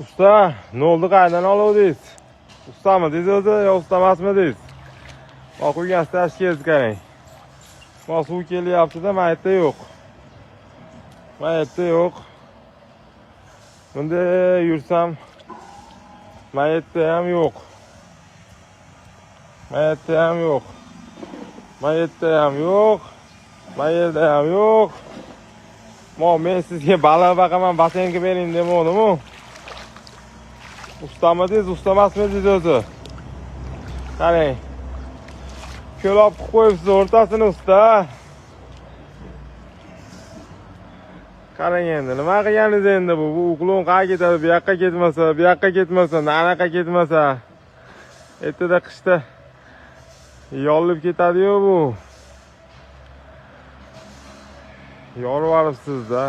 Usta, nolni qayerdan oluvdingiz? Ustamidingiz o'zi yo usta emasmidingiz? Mana quygan stashkangizni qarang. Mana suv kelyapti-da, mana yerda yo'q. Mana yerda yo'q. Bunday yursam mana yerda ham yo'q. Mana yerda ham yo'q. Mana yerda ham yo'q. Mana yerda ham yo'q. Mo men sizga baliq baqaman, basseyn qilib bering demovdim-u. Ustamidingiz, usta emasmidingiz o'zi? Qarang. Ko'lob qilib qo'yibsiz o'rtasini usta. Qarang endi, nima qilganingiz endi bu? Bu uklon qayerga ketadi? Bu yoqqa ketmasa, bu yoqqa ketmasa, nanaqa ketmasa. Ertada qishda yorilib ketadi-yu bu. Yorib olibsiz-da.